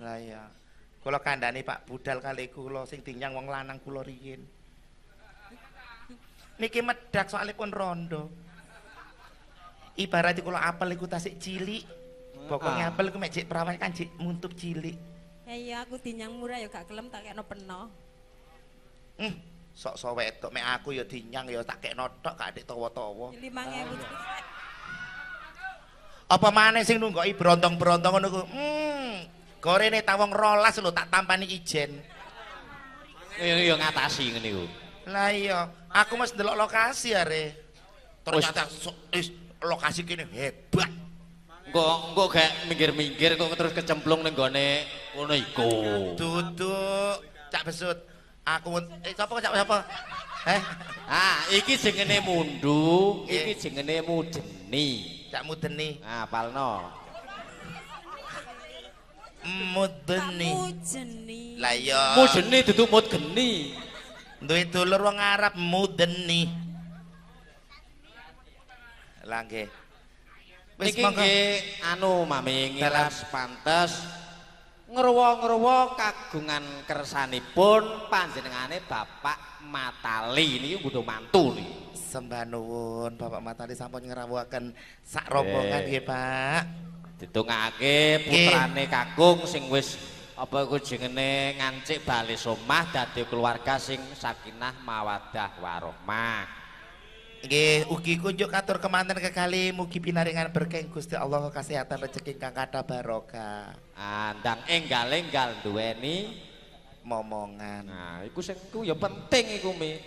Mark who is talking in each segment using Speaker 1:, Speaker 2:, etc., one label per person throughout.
Speaker 1: Lah iya. Kula kandhani Pak budal kali kula sing dinyang wong lanang kula riyin. Niki medak soalipun rondo. Ibarat kula apel iku tasik cilik. Pokoke apel iku mek jek perawan kan jek muntup cilik.
Speaker 2: Ya iya aku dinyang murah ya gak gelem tak kekno peno.
Speaker 1: Sok-sok wedok mek aku ya dinyang ya tak kekno tok gak adik tawa-tawa.
Speaker 2: 5000.
Speaker 1: Apa maneh sing nunggoki brontong-brontong ngono ku? Gorene tawong 12 lho tak tampani ijen.
Speaker 3: Ya ngatasi ngene iku.
Speaker 1: Lah iya, aku mesti ndelok lokasi are. Ternyata lokasi kene hebat.
Speaker 3: Engko gak minggir-minggir kok terus kecemplung ning gone ngono iku.
Speaker 1: Duduk, Cak Besut. Aku sapa Cak sapa? Heh.
Speaker 3: Ah, iki jenenge mundu, iki jenenge mudeni.
Speaker 1: Cak mudeni.
Speaker 3: Nah, apalno.
Speaker 1: Mudeni.
Speaker 2: Mudeni.
Speaker 1: Lah iya.
Speaker 3: Mudeni duduk mudgeni.
Speaker 1: Duwe dulur wong Arab mudeni. Lah nggih. Wis monggo
Speaker 3: anu mami ngiras pantes ngrowo-ngrowo kagungan kersanipun panjenengane Bapak Matali niki kudu mantu niki.
Speaker 1: Sembah nuwun Bapak Matali sampun ngrawuhaken sak rombongan nggih Pak.
Speaker 3: Ditungake putrane kakung sing wis apa iku jenenge ngancik bali omah dadi keluarga sing sakinah mawaddah warahmah.
Speaker 1: Nggih, ugi kunjuk katur kemanten kekali mugi pinaringan berkah Gusti Allah kesehatan rejeki ingkang kathah barokah.
Speaker 3: Andang enggal-enggal duweni
Speaker 1: momongan.
Speaker 3: Nah, iku sing iku ya penting iku Mi.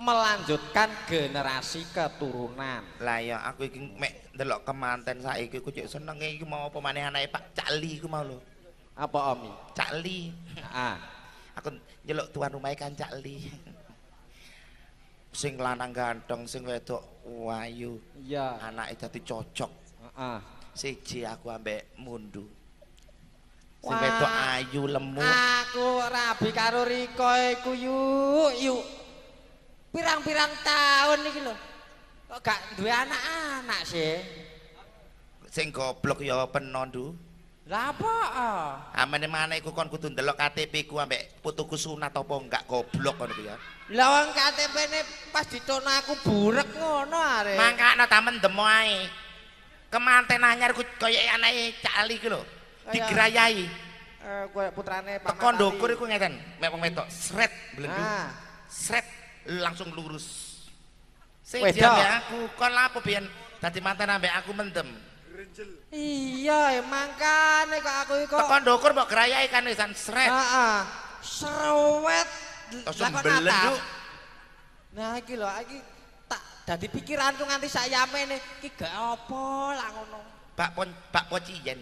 Speaker 3: Melanjutkan generasi keturunan.
Speaker 1: Lah ya aku iki mek ndelok kemanten saiki ku cek senenge iki mau apa maneh anake Pak Cak Li iku mau lho.
Speaker 3: Apa Omi?
Speaker 1: Cak Li.
Speaker 3: Heeh.
Speaker 1: Aku njeluk tuan rumahe kan Cak Li. Sing lanang ganteng, sing wedok wayu.
Speaker 3: Iya.
Speaker 1: Anake dadi cocok.
Speaker 3: Heeh.
Speaker 1: Siji aku ambek mundu. Sing wedok ayu lemu.
Speaker 3: Aku rabi karo Riko iku yuk. Pirang-pirang tahun iki lho. Kok gak duwe anak-anak sih?
Speaker 1: Sing goblok ya peno, Ndu.
Speaker 3: Lah apa?
Speaker 1: Amene maneh iku kon kudu ndelok KTP ku ambek putuku sunat apa enggak goblok ngono ku ya.
Speaker 3: Lah wong KTP-ne pas ditono aku burek ngono are.
Speaker 1: Mangkakno ta mendemo ae. Kemanten anyar ku koyo anake Cak Ali ku lho. Digrayahi.
Speaker 3: Koyo putrane Pak.
Speaker 1: Teko ndukur iku ngeten, mek wong wedok sret blendhu. Sret langsung lurus. Sing ambek aku kon lapo biyen dadi manten ambek aku mendem.
Speaker 3: Iya, mangkane kok aku iku.
Speaker 1: Teko ndukur mbok grayahi kan wisan sret.
Speaker 3: Heeh. Srewet.
Speaker 1: Langsung belenduk.
Speaker 3: Nah iki lho, iki tak dadi pikiranku nganti sayamene iki gak apa lah ngono.
Speaker 1: Bak pociyen.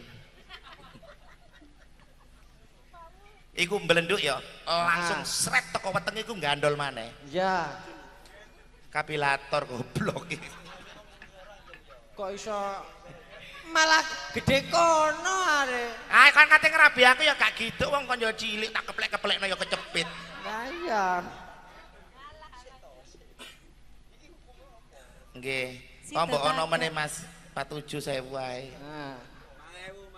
Speaker 1: Iku mbelenduk ya, langsung sret teko wetenge iku gandol maneh.
Speaker 3: Iya.
Speaker 1: Kapilator goblok iki.
Speaker 3: Kok iso malah gede kono are.
Speaker 1: Ah kon kate ngrabi aku ya gak gitu wong kon ya cilik tak keplek-keplekno ya kecepit.
Speaker 3: Lah iya.
Speaker 1: Nggih. Oh mbok ana meneh Mas 47.000 ae.
Speaker 3: Heeh.
Speaker 2: 1000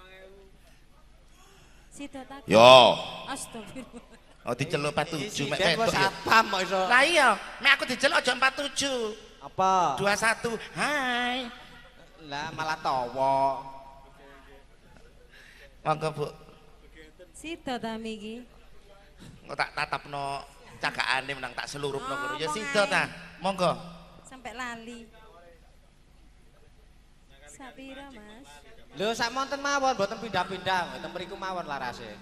Speaker 2: 1000. Sida tak.
Speaker 1: Yo.
Speaker 2: Astagfirullah.
Speaker 1: Oh diceluk 47 mek wedok ya.
Speaker 3: Satpam kok iso.
Speaker 1: Lah iya, mek aku diceluk aja 47.
Speaker 3: Apa?
Speaker 1: 21. Hai.
Speaker 3: Lah malah tawa.
Speaker 1: Monggo Bu.
Speaker 2: Sida ta miki.
Speaker 1: Engko tak tatapno cagakane menang tak selurupno kono. Ya sida ta. Monggo.
Speaker 2: Sampai lali. Sapira, Mas?
Speaker 3: Lho sak monten mawon mboten pindah-pindah, mboten mriku mawon larase.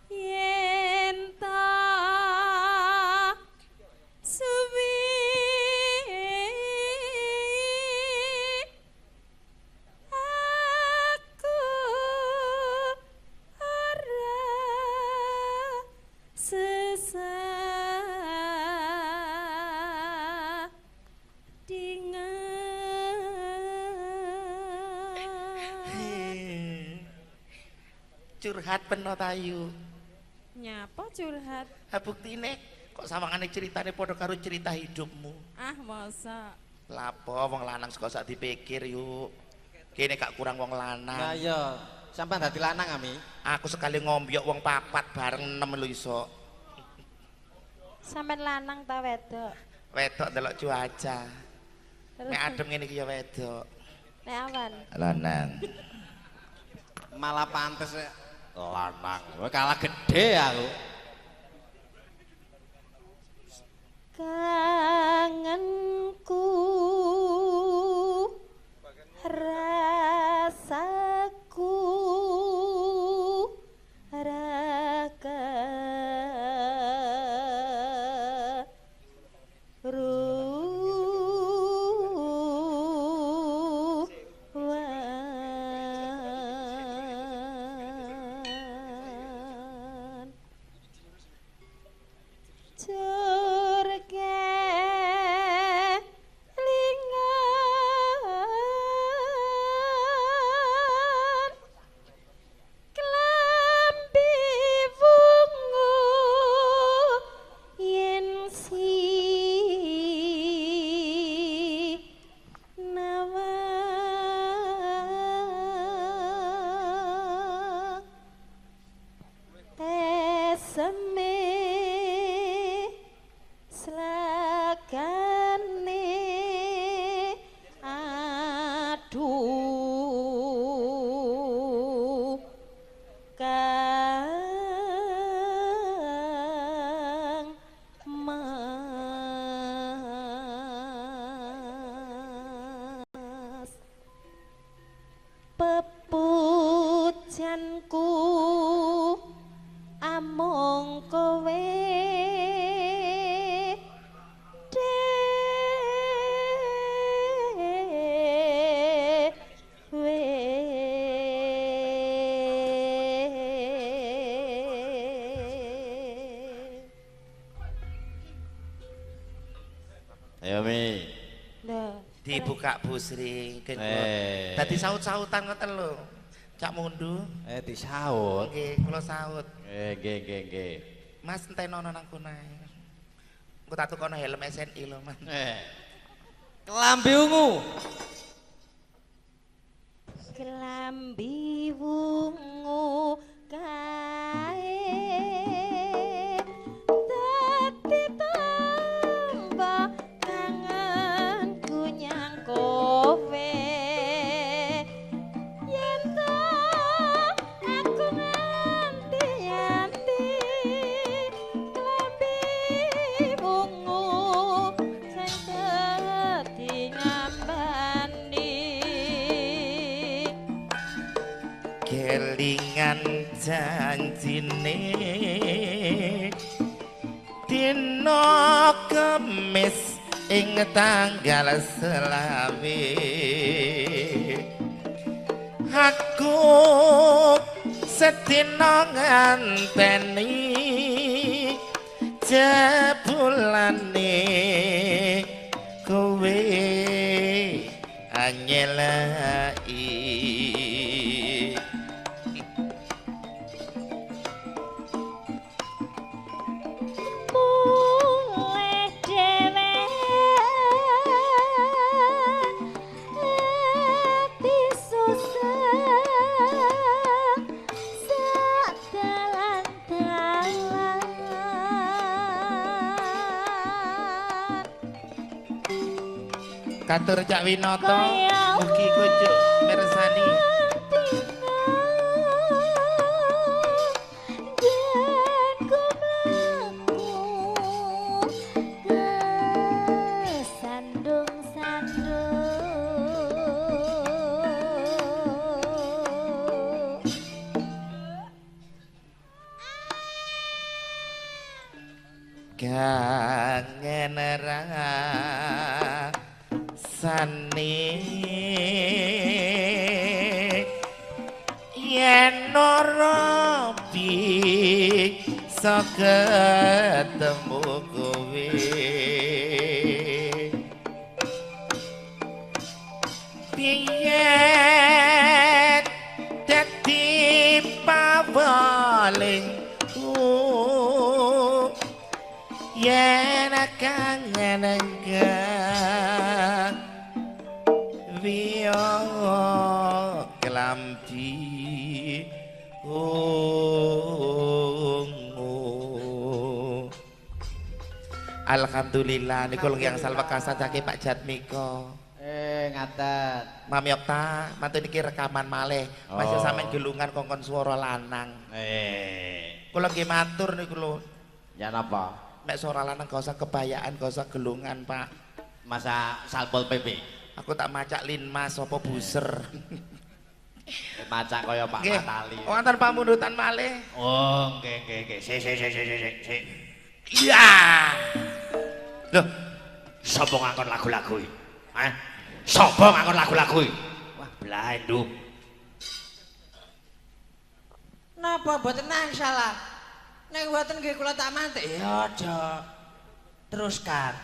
Speaker 2: Yen ta suwi aku ora sesah
Speaker 1: Curhat peno tayu.
Speaker 2: Nyapa curhat?
Speaker 1: Ha buktine kok sawangane ceritane padha karo cerita hidupmu.
Speaker 2: Ah masa.
Speaker 1: Lapo wong lanang saka sak dipikir yuk. Kene gak kurang wong lanang.
Speaker 3: Lah iya, sampean dadi lanang Ami.
Speaker 1: Aku sekali ngombyok wong papat bareng 6 lho iso.
Speaker 2: Sampean lanang ta wedok?
Speaker 1: Wedok delok cuaca. Nek adem ngene iki ya wedok.
Speaker 2: Nek awan?
Speaker 1: Lanang.
Speaker 3: Malah pantes lanang. Kowe kalah gede aku.
Speaker 2: Kangenku rasaku ra keruan curge lingan klambi wungu yen si nawang eseme slagane aduh Kang Mas pepujanku amung kowe dhewe.
Speaker 3: Ayo Mi.
Speaker 2: Lho,
Speaker 1: Dibuka Bu Sri.
Speaker 3: Eh.
Speaker 1: Dadi saut-sautan ngoten lho. Cak Mundu.
Speaker 3: Disaut.
Speaker 1: Nggih, kula saut.
Speaker 3: Nggih nggih nggih.
Speaker 1: Mas entenono nang kono ae. Engko tak tukono helm SNI lho, Mas.
Speaker 3: Kelambi ungu.
Speaker 2: Kelambi wungu kae dadi tambah kangenku nyang kowe yen ta aku nganti-anti kelambi wungu sing dadi ngambani.
Speaker 1: Kelingan janjine dina Kemis ing tanggal 25 aku sedina nganteni jebulane kowe anyelaki.
Speaker 2: Mulih dhewean ati susah sak dalan-dalan.
Speaker 1: Katur Cak Winoto mugi kunjuk mirsani.
Speaker 2: Kesandung-sandung.
Speaker 1: Kangen rasane yen ora bisa ketemu kowe piye dadi pawalingku yen kangen gawe. Lambi ungu. Alhamdulillah niku yang salwekasan saking Pak Jatmiko.
Speaker 3: Ngaten.
Speaker 1: Mami Okta, mantu niki rekaman malih. Masih sampean gelungan kongkon swara lanang. Kula nggih matur niku lho.
Speaker 3: Ya napa?
Speaker 1: Nek swara lanang gak usah kebayaan, gak usah gelungan, Pak.
Speaker 3: Masa Satpol PP.
Speaker 1: Aku tak macak linmas apa buser.
Speaker 3: Macak kaya Pak Matali.
Speaker 1: Wonten pamundutan malih.
Speaker 3: Oh, nggih nggih nggih. Sik sik sik sik sik.
Speaker 1: Iya. Loh,
Speaker 3: sapa ngangkon lagu-lagu iki? Hah? Sapa ngangkon lagu-lagu iki? Wah, blandu.
Speaker 4: Napa mboten salah? Nek mboten nggih kula tak mantik. Ya aja. Teruskan.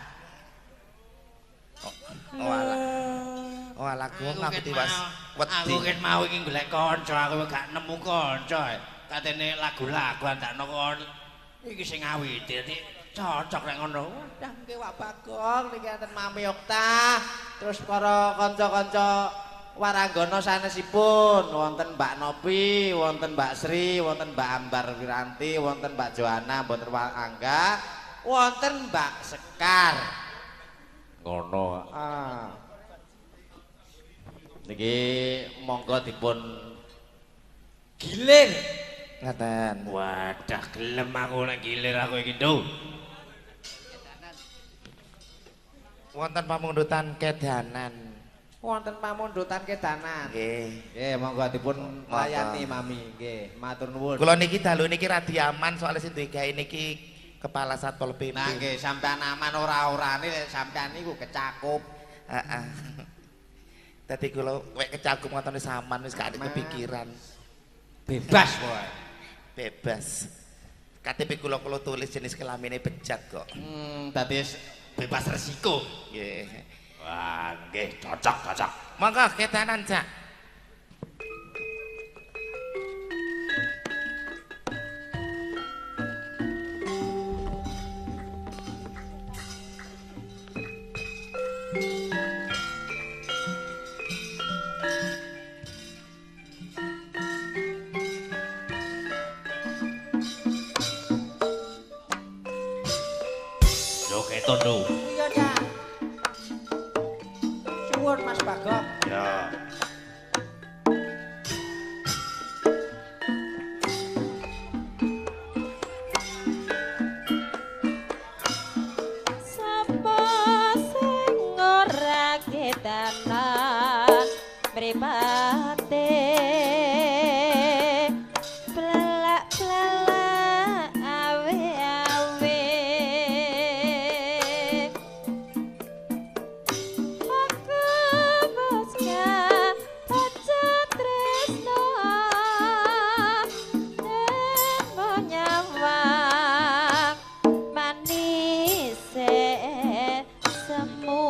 Speaker 1: Oh alah. Oh alah, aku tiwas wedi.
Speaker 3: Aku ket mau iki golek kanca, aku gak nemu kanca. Katene lagu-lagu andakno kon. Iki sing ngawiti dadi cocok nek ngono.
Speaker 4: Wadah nggih Wak Bagong niki enten Mami Okta, terus para kanca-kanca waranggana sanesipun wonten Mbak Nopi, wonten Mbak Sri, wonten Mbak Ambar Wiranti, wonten Mbak Joanna, wonten Wak Angga, wonten Mbak Sekar.
Speaker 3: Ngono.
Speaker 4: Ah.
Speaker 3: Niki monggo dipun
Speaker 4: gilir.
Speaker 1: Ngaten.
Speaker 3: Wadah gelem aku nek gilir aku iki, Nduk.
Speaker 1: Wonten pamundutan kedanan.
Speaker 4: Wonten pamundutan kedanan.
Speaker 1: Nggih.
Speaker 4: Nggih, monggo dipun layani Mami. Nggih, matur nuwun.
Speaker 1: Kula niki dalu niki radi aman soalé sing duwe gawe niki kepala Satpol PP.
Speaker 3: Nah nggih, sampean aman ora-orane lek sampean niku kecakup.
Speaker 1: Heeh. Dadi kula wek kecakup ngoten saman wis gak ada kepikiran.
Speaker 3: Bebas pokoke.
Speaker 1: Bebas. KTP kula kula tulis jenis kelamine bejat kok.
Speaker 3: Dadi bebas resiko.
Speaker 1: Nggih.
Speaker 3: Wah, nggih, cocok, cocok.
Speaker 1: Monggo kedanan, Cak.
Speaker 3: Yo keton lho.
Speaker 4: Iya, Cak. Suwun Mas Bagong.
Speaker 3: Ya.
Speaker 2: Sapa sing ora kedanan mripate plelak-plelak awe-awe. Aku boskan baca tresno nemu nyawang manise semu.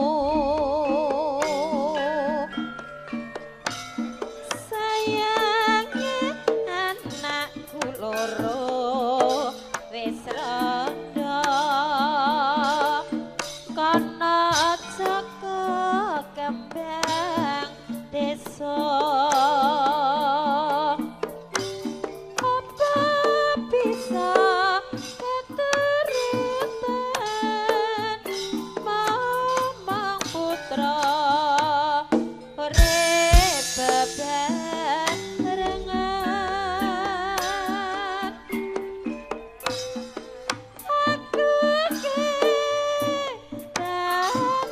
Speaker 2: Sayange anakku loro wis rondo kono Joko kembang desa. Apa bisa keturutan momong putra urip bebarengan. Aku kedanan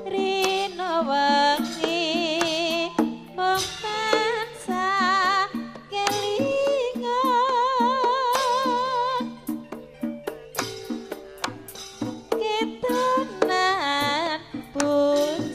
Speaker 2: rina wengi mung tansah kelingan. Kedanan bujang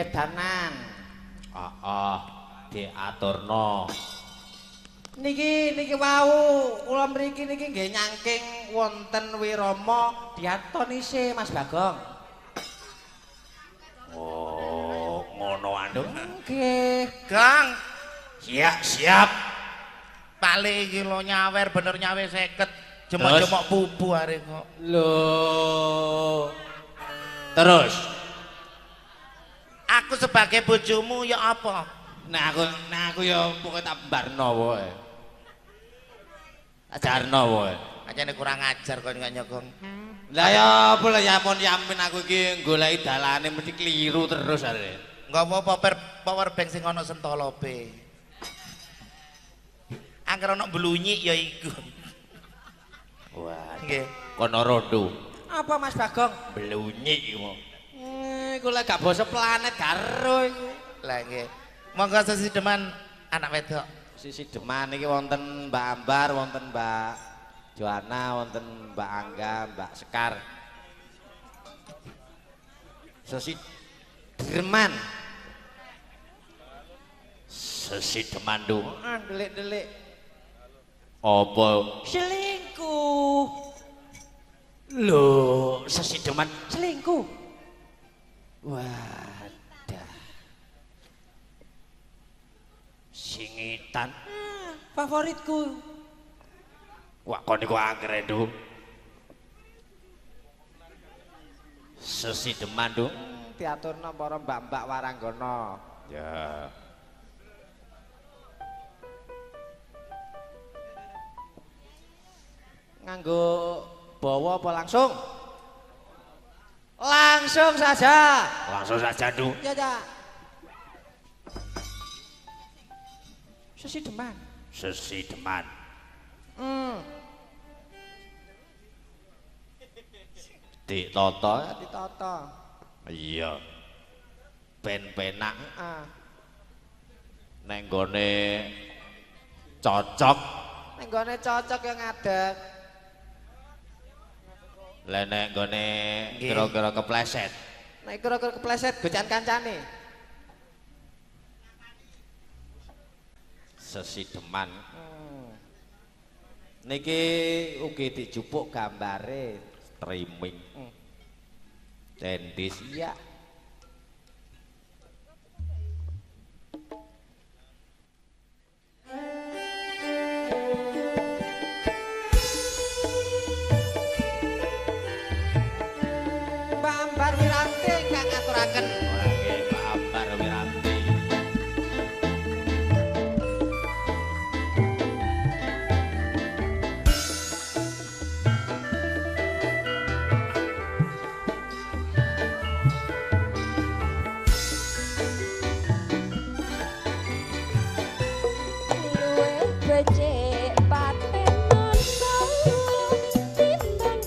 Speaker 4: Wedanan.
Speaker 3: Heeh, diaturno.
Speaker 4: Niki niki wau kula mriki niki nggih nyangking wonten wirama diatonise Mas Bagong.
Speaker 3: Oh, ngono anduk.
Speaker 4: Nggih.
Speaker 1: Gang,
Speaker 3: Siap, siap.
Speaker 1: Pale iki lho nyawer bener nyawe 50. Jemok-jemok pupu are kok.
Speaker 3: Lho. Terus
Speaker 1: aku sebagai bojomu ya apa?
Speaker 3: Nah aku ya pokoke tak barno wae. Tak jarno wae.
Speaker 1: Ajane kurang ajar kon kok nyokong.
Speaker 3: Lah ya apa lah yamun yamin aku iki goleki dalane mesti keliru terus are.
Speaker 1: Nggawa power bank sing ana sentolope. Angger ana blunyi ya iku.
Speaker 3: Wah,
Speaker 1: nggih.
Speaker 3: Kono rondo.
Speaker 4: Apa Mas Bagong?
Speaker 3: Blunyi iku.
Speaker 4: Iku lek gak basa planet karo iku.
Speaker 1: Lah nggih. Monggo sesideman anak wedok.
Speaker 4: Sesideman iki wonten Mbak Ambar, wonten Mbak Joanna, wonten Mbak Angga, Mbak Sekar. Sesideman.
Speaker 3: Sesideman du.
Speaker 4: Heeh, delik-delik.
Speaker 3: Apa?
Speaker 4: Selingkuh.
Speaker 3: Lho, sesideman
Speaker 4: selingkuh. Wadah.
Speaker 3: Singitan
Speaker 4: favoritku.
Speaker 3: Wah, kon niku angger, Nduk. Sesideman, Nduk.
Speaker 4: Diaturno para mbak-mbak waranggana.
Speaker 3: Ya.
Speaker 4: Nganggo bawa apa langsung? Langsung saja.
Speaker 3: Langsung saja, Nduk.
Speaker 4: Ya, ya. Sesideman.
Speaker 3: Sesideman. Ditata,
Speaker 4: ditata.
Speaker 3: Iya. Ben penak.
Speaker 4: Heeh.
Speaker 3: Neng nggone cocok.
Speaker 4: Neng nggone cocok ya ngadeg.
Speaker 3: Lah nek nggone kira-kira kepleset.
Speaker 4: Nek kira-kira kepleset gocan kancane.
Speaker 3: Sesideman.
Speaker 4: Niki ugi dijupuk gambare
Speaker 3: streaming. Tendis.
Speaker 4: Iya. Mbak Ambar Wiranti ingkang ngaturaken.
Speaker 3: Nggih, Mbak Ambar Wiranti.
Speaker 2: Timbang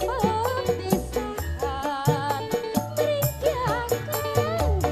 Speaker 2: pepisahan, mriki aku.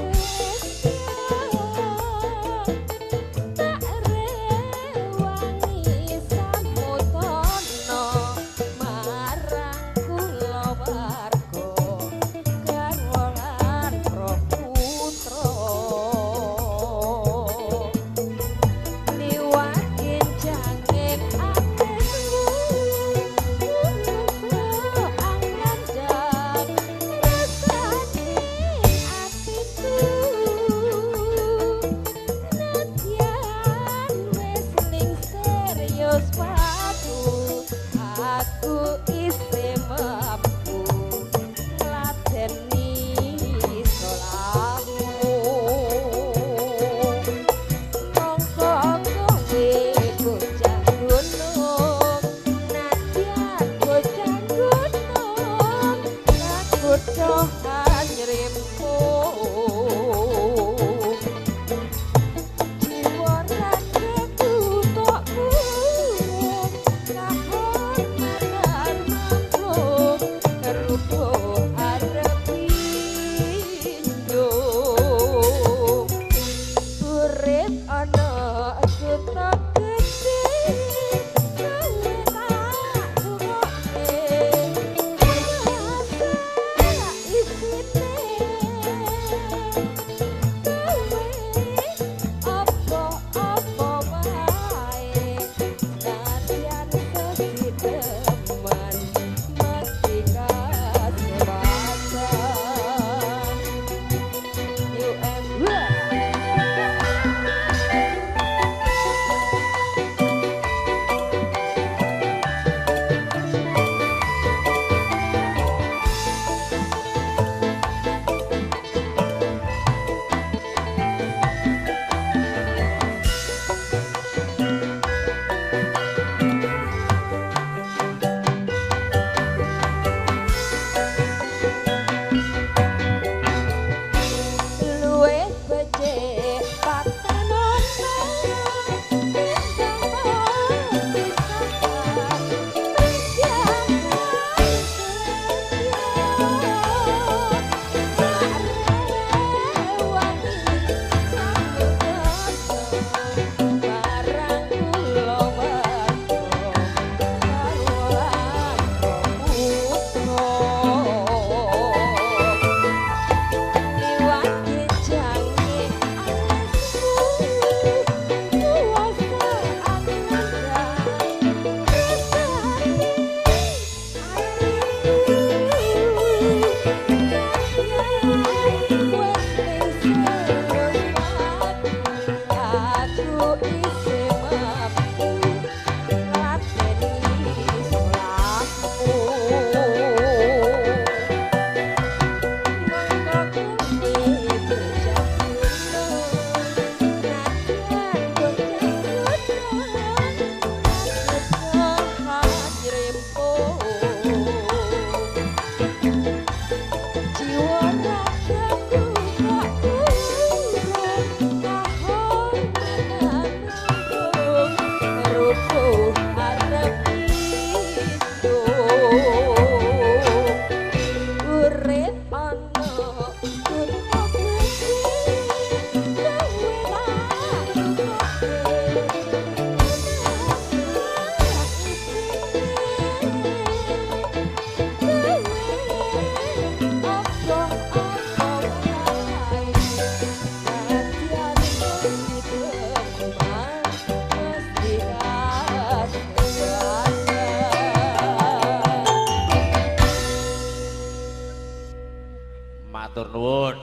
Speaker 3: Matur nuwun.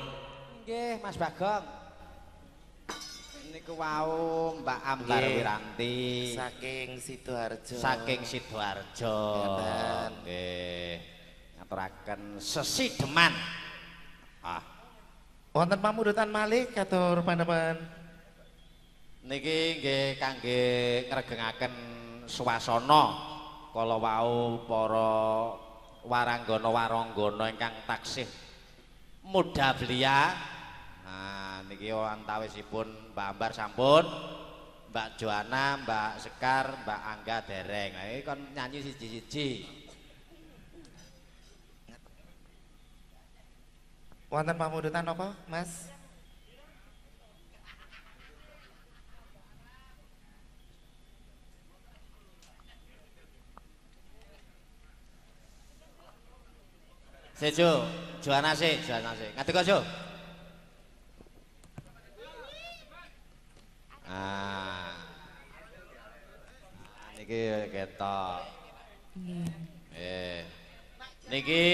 Speaker 4: Nggih, Mas Bagong. Niku wau Mbak Ambar Wiranti
Speaker 1: saking Sidoarjo.
Speaker 3: Saking Sidoarjo. Nggih. Ngaturaken sesideman. Ah.
Speaker 1: Wonten pamundutan malih katur panjenengan.
Speaker 3: Niki nggih kangge ngregengaken swasana kala wau para waranggana-waranggana ingkang taksih muda belia. Nah niki antawisipun Mbak Ambar sampun, Mbak Joanna, Mbak Sekar, Mbak Angga dereng. Nah iki kon nyanyi siji-siji.
Speaker 1: Wonten pamundutan apa, Mas?
Speaker 3: Sejo, Joanna sih, Joanna sih. Ngadeg Jo. Ah. Niki ketok. Nggih. Niki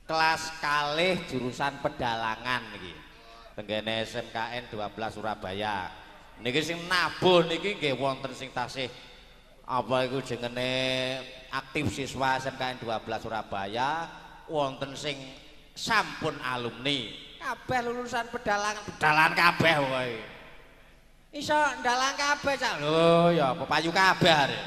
Speaker 3: kelas kalih jurusan pedalangan niki. Tenggene SMKN 12 Surabaya. Niki sing nabuh niki nggih wonten sing tasih apa iku jengene aktif siswa SMKN 12 Surabaya, wonten sing sampun alumni.
Speaker 4: Kabeh lulusan pedalangan,
Speaker 3: pedalangan kabeh pokoke.
Speaker 4: Iso ndalang kabeh, Cak.
Speaker 3: Lho ya apa payu kabeh arek.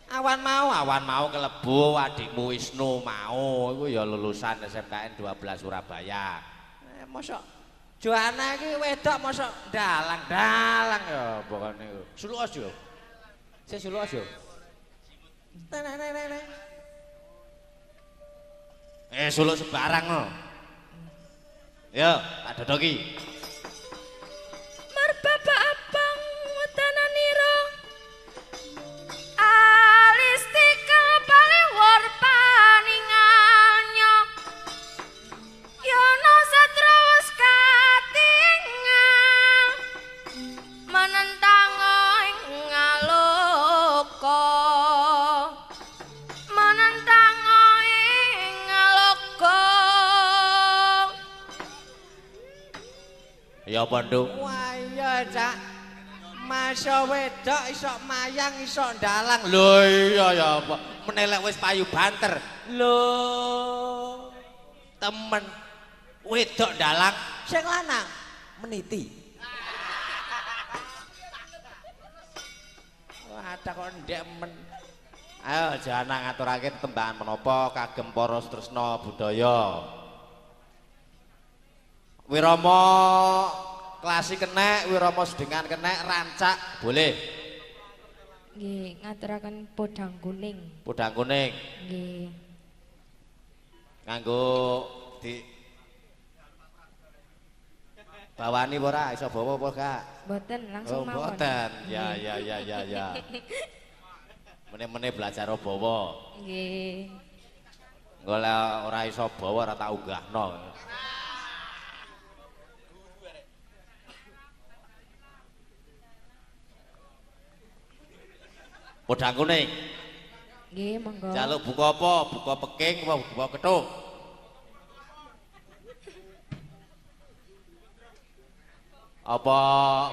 Speaker 3: Awan mau kelebu adikmu Wisnu mau iku ya lulusan SMKN 12 Surabaya.
Speaker 4: Mosok Joanna iki wedok mosok ndalang-ndalang
Speaker 3: ya pokokne iku. Suluk aja. Sik suluk aja. Suluk sebarang no. Yo, tak dodoki.
Speaker 2: Marbapak abang wedananira. Alis tikel paliwor paningalnya. Yono satro wis katingal. Menentang ing ngaloka. Menentang ing ngaloka.
Speaker 3: Ya apa, Nduk?
Speaker 4: Wah iya, Cak. Masa wedok iso mayang iso ndalang.
Speaker 3: Lho iya ya apa? Menelek wis payu banter.
Speaker 4: Lho,
Speaker 3: temen wedok ndalang
Speaker 4: sing lanang meniti. Wah, ada kok ndek men.
Speaker 3: Ayo jana ngaturake tetembangan menapa kagem para tresna budaya. Wirama klasik kenek, wirama sedengan kenek, rancak boleh.
Speaker 2: Nggih, ngaturaken podang kuning.
Speaker 3: Podang kuning.
Speaker 2: Nggih.
Speaker 3: Nganggo di bawani apa ora? Iso bawa apa gak?
Speaker 2: Mboten, langsung mawon.
Speaker 3: Mboten. Ya ya ya ya ya. Mene-mene belajar bawa.
Speaker 2: Nggih.
Speaker 3: Engko lek ora iso bawa ora tak unggahno. Podang kuning.
Speaker 2: Nggih, monggo.
Speaker 3: Jaluk buka apa? Buka peking apa buka kethuk? Apa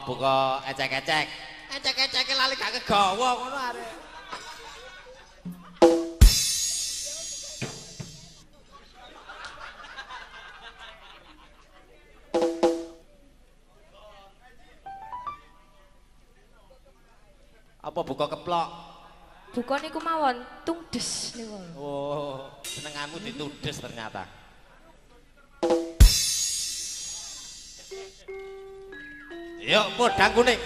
Speaker 3: buka ecek-ecek?
Speaker 4: Ecek-eceke lali gak kegawa ngono arek.
Speaker 3: Apa buka keplok?
Speaker 2: Buka niku mawon tungdes niku.
Speaker 3: Oh, senenganmu ditudes ternyata. Yuk, podang kuning.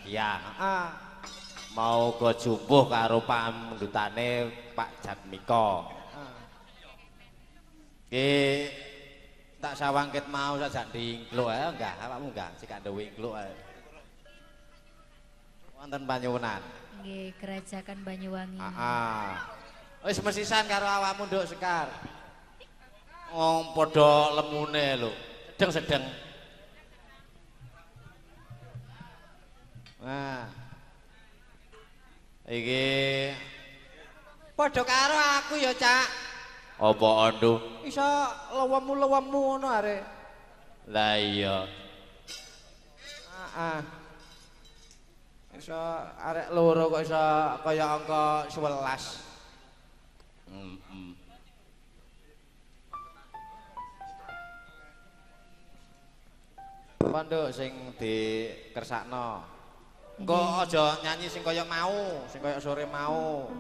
Speaker 3: Zakia. Heeh. Mau go jumbuh karo pamundhutane Pak Jatmiko. Ki tak sawang ket mau sak ndingkluk ae enggak awakmu enggak sik gak duwe ingkluk ae. Wonten panyuwunan.
Speaker 5: Nggih, Kerajaan Banyuwangi.
Speaker 3: Heeh. Wis mesisan karo awakmu Nduk Sekar. Wong padha lemune lho. Sedeng-sedeng. Nah. Iki
Speaker 4: Padha karo aku ya, Cak.
Speaker 3: Apa andu?
Speaker 4: Iso lewemu-lewemu ngono arek.
Speaker 3: Lah iya.
Speaker 4: Heeh. Iso arek loro kok iso kaya angka 11.
Speaker 3: Heeh. Apa nduk sing dikersakno? Engko aja nyanyi sing kaya mau, sing kaya sore mau.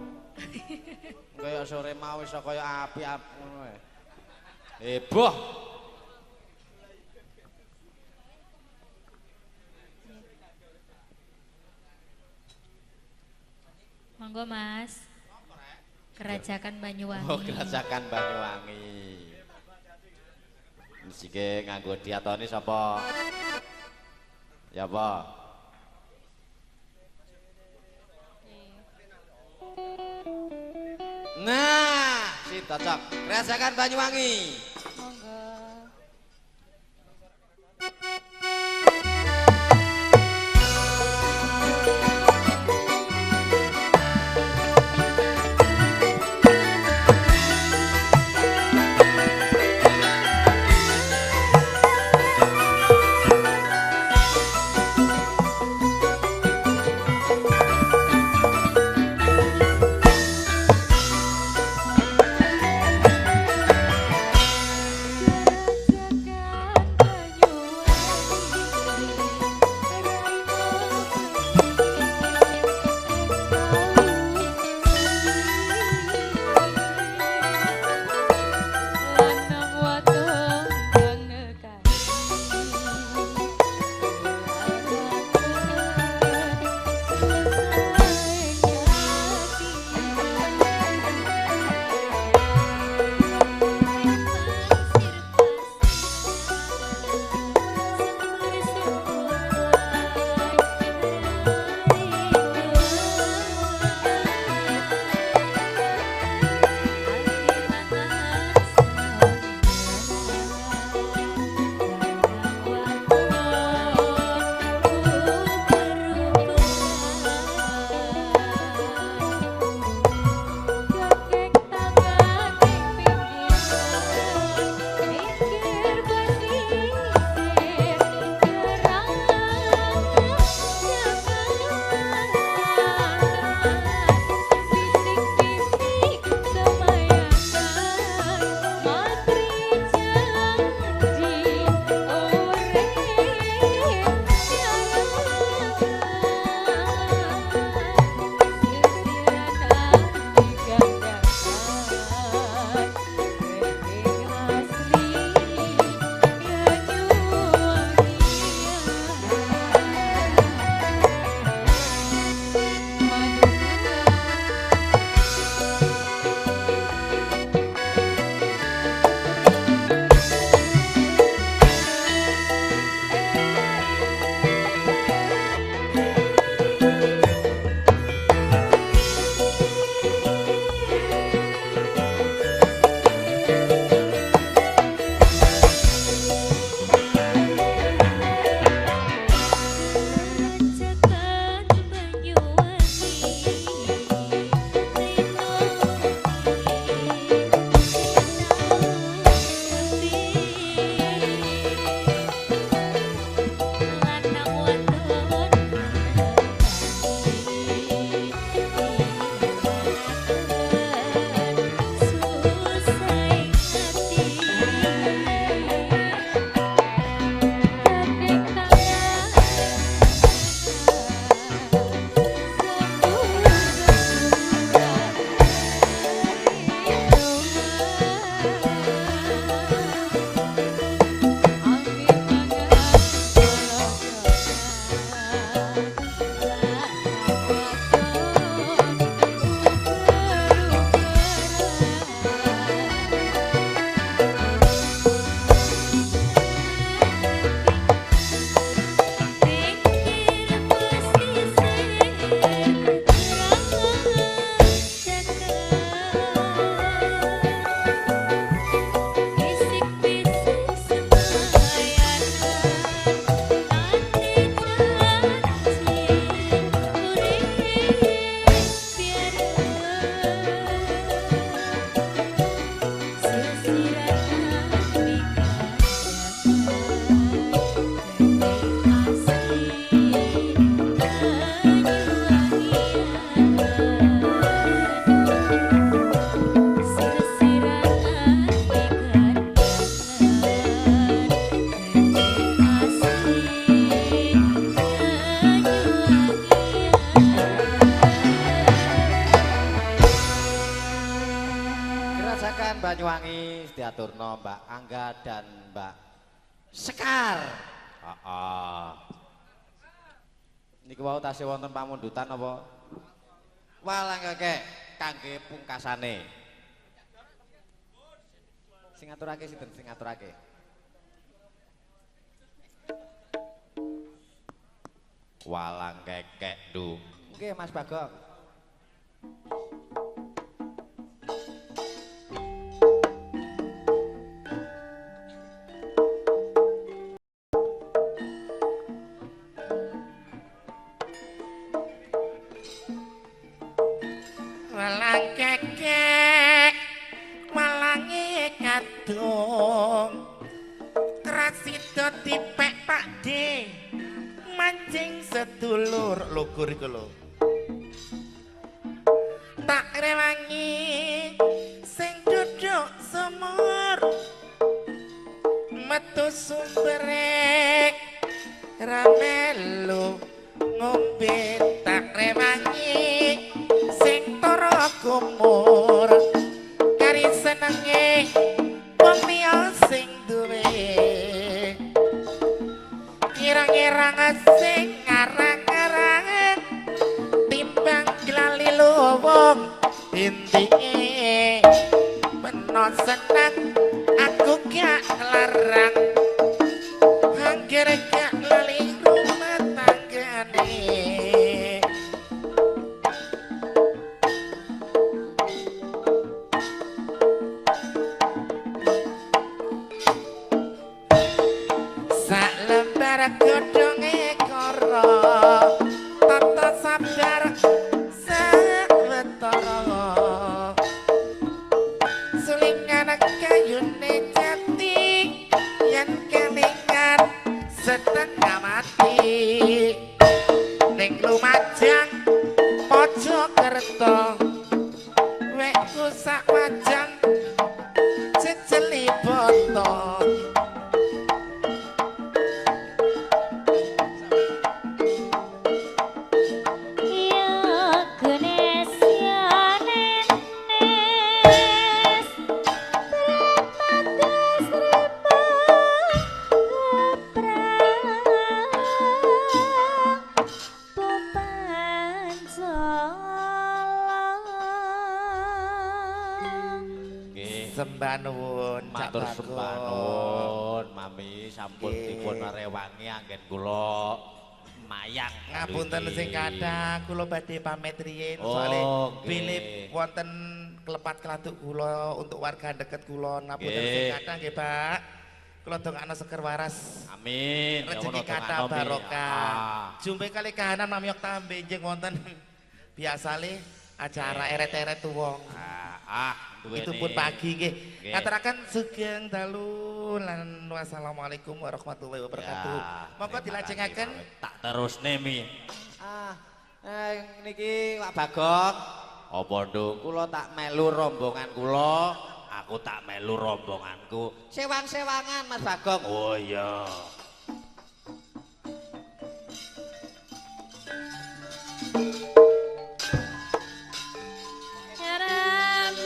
Speaker 3: Kaya sore mau iso kaya api-api ngono ae. Heboh.
Speaker 5: Monggo Mas. Kerajaan Banyuwangi.
Speaker 3: Oh, Kerajaan Banyuwangi. Mesike nganggo diatoni sapa? Ya apa? Nah, si cocok. Kerajaan Banyuwangi.
Speaker 5: Monggo.
Speaker 4: Grajagan Banyuwangi diaturno Mbak Angga dan Mbak Sekar. Heeh. Niku wau tasih wonten pamundutan apa? Walang kekek kangge pungkasane. Sing ngaturake sinten sing ngaturake? Walang kekek ndu. Nggih Mas Bagong.
Speaker 1: Walang kekek walange kadung krasida dipek Pakde mancing sedulur lugur iku lho tak rewangi sing duduk sumur metu sumbere ramelu ngombe tak rewangi sing toro kumur kari senenge wong liya sing duwe kirang-kirang sing ngarang-arangan timbang glali luwung intine meno seneng aku gak nglarang anggere gak lali rumah tanggane. Sak lembar godhonge kara tata sabar sawetara sulingan kayune jati yen kelingan setengah mati ning Lumajang Mojokerto wekku sak wajang jejeli boto.
Speaker 5: Ya genes ya nenes Premates remang keprang Pepancolang.
Speaker 3: Nggih.
Speaker 1: Sembah nuwun Cak
Speaker 3: Matur
Speaker 1: Bagong.
Speaker 3: sembah nuwun Mami sampun
Speaker 1: Nggih.
Speaker 3: dipun rewangi anggen kula mayang.
Speaker 1: Ngapunten sing kathah kula badhe pamit riyin
Speaker 3: Oh,
Speaker 1: soalé
Speaker 3: nggih.
Speaker 1: bilih wonten klepat keladuk kula untuk warga deket kula. Ngapunten sing
Speaker 3: Nggih.
Speaker 1: kathah nggih Pak. Kula dongakno seger waras.
Speaker 3: Amin. Ya
Speaker 1: Rezeki
Speaker 3: ngono
Speaker 1: kathah
Speaker 3: dongakno, Mi.
Speaker 1: barokah.
Speaker 3: Ah.
Speaker 1: Jumpe kali kahanan Mami Okta benjing wonten biasale acara eret-eret wong.
Speaker 3: Ah, duweni.
Speaker 1: Itu pun pagi nggih.
Speaker 3: Nggih.
Speaker 1: Ngaturaken sugeng dalu lan wassalamualaikum warahmatullahi wabarakatuh.
Speaker 3: Ya,
Speaker 1: Monggo
Speaker 3: terima
Speaker 1: dilajengaken.
Speaker 3: kasih, Tak terusne Mi.
Speaker 4: Ah, niki Pak Bagong,
Speaker 3: Apa nduk?
Speaker 4: kula tak melu rombongan kula.
Speaker 3: Aku tak melu rombonganku.
Speaker 4: Sewang-sewangan Mas Bagong.
Speaker 3: Oh iya.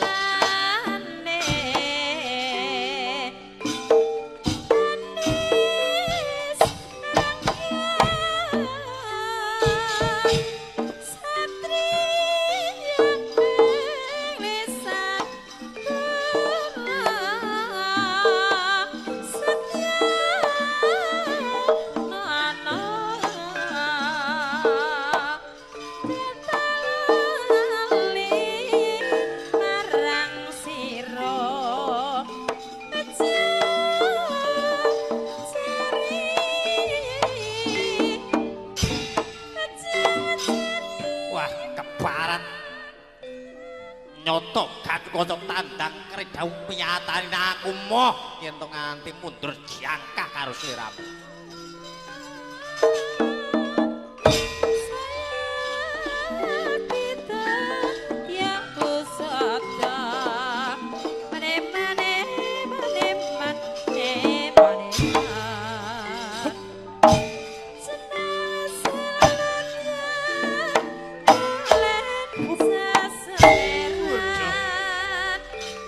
Speaker 5: Ramane Anis rangkyan Satriya lisan kula Setya ana Tetali marang sira
Speaker 3: Wah, kebarat. Nyoto gat kocok tandang kredau pinyatane aku moh yen to nganti mundur jangkah karo sliramu.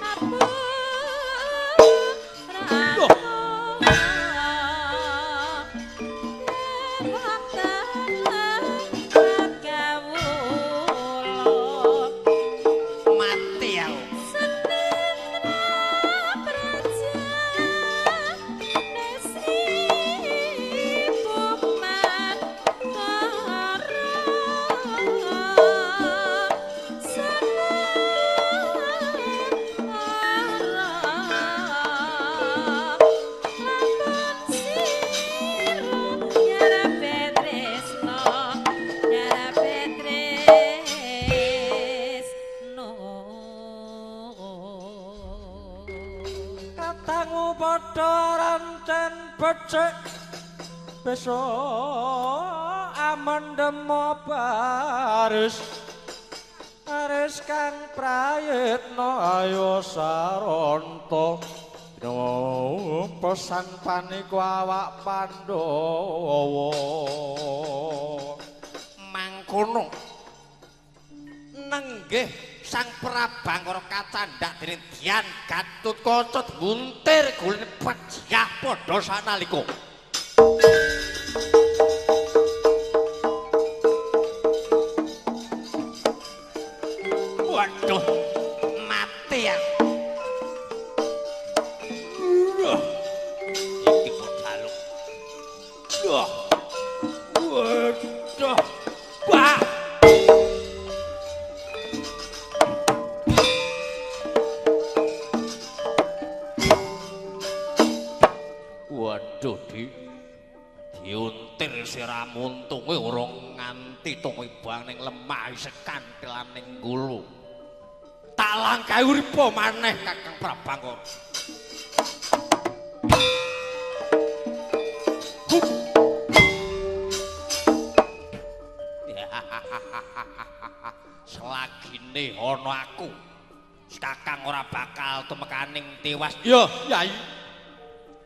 Speaker 5: Ampun.
Speaker 4: Tangu padha rancen becik besok amendemo baris aris kang prayitna ayo saranta pesan paniku awak Pandhawa.
Speaker 3: Mangkono nenggih Sang Prabangkara kacandhak dening Dian Gatotkaca nguntir guline pejah padha sanalika. Waduh, mati ya. Iki bocah. Waduh. Wah. Waduh, diuntir siramu untunge ora nganti tumibang ning lemah sekantilan ning gulu. Tak langkahi uripa maneh Kakang Prabangkara. Selagine ana aku, Kakang ora bakal tumekaning tiwas. Ya, Yai.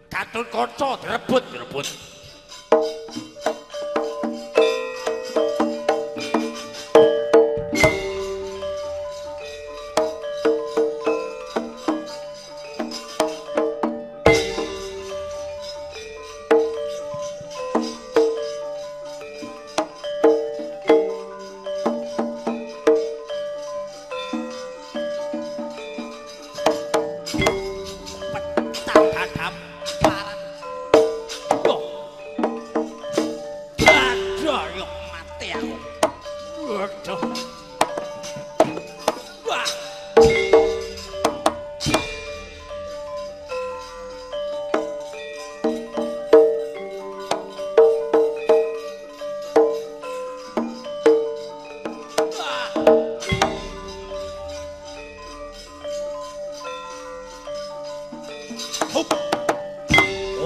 Speaker 3: Gatotkaca direbut, direbut.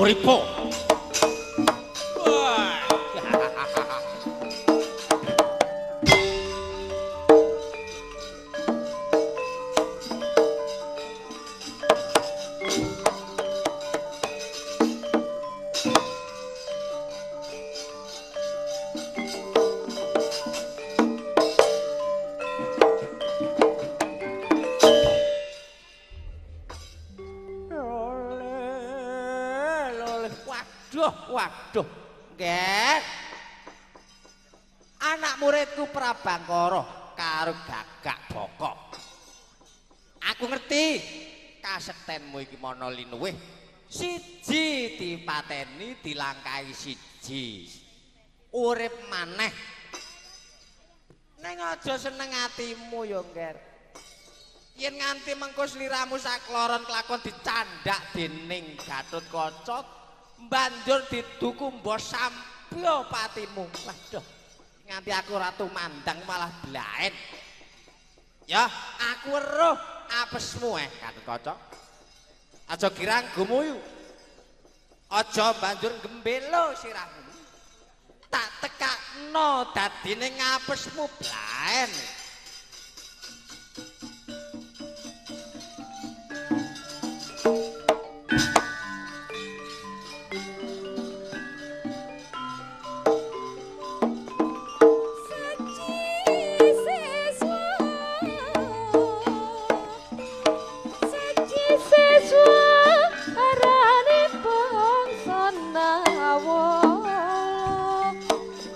Speaker 3: Uripo.
Speaker 4: Waduh, nggih. Anak muridku Prabangkara karo Gagak Boko.
Speaker 3: Aku ngerti kasektenmu iki mana linuwih. Siji dipateni dilangkahi siji. Urip maneh.
Speaker 4: Ning aja seneng atimu ya, Ngger. Yen nganti mengko sliramu sakloron kelakon dicandhak dening Gatotkaca, banjur diduku mbok sampya patimu. Waduh, nganti aku ora tumandang malah blaen.
Speaker 3: Ya, aku weruh apesmu Gatotkaca. Aja girang gumuyu. Aja banjur gembelo sirahmu. Tak tekakno dadine ngapesmu blaen.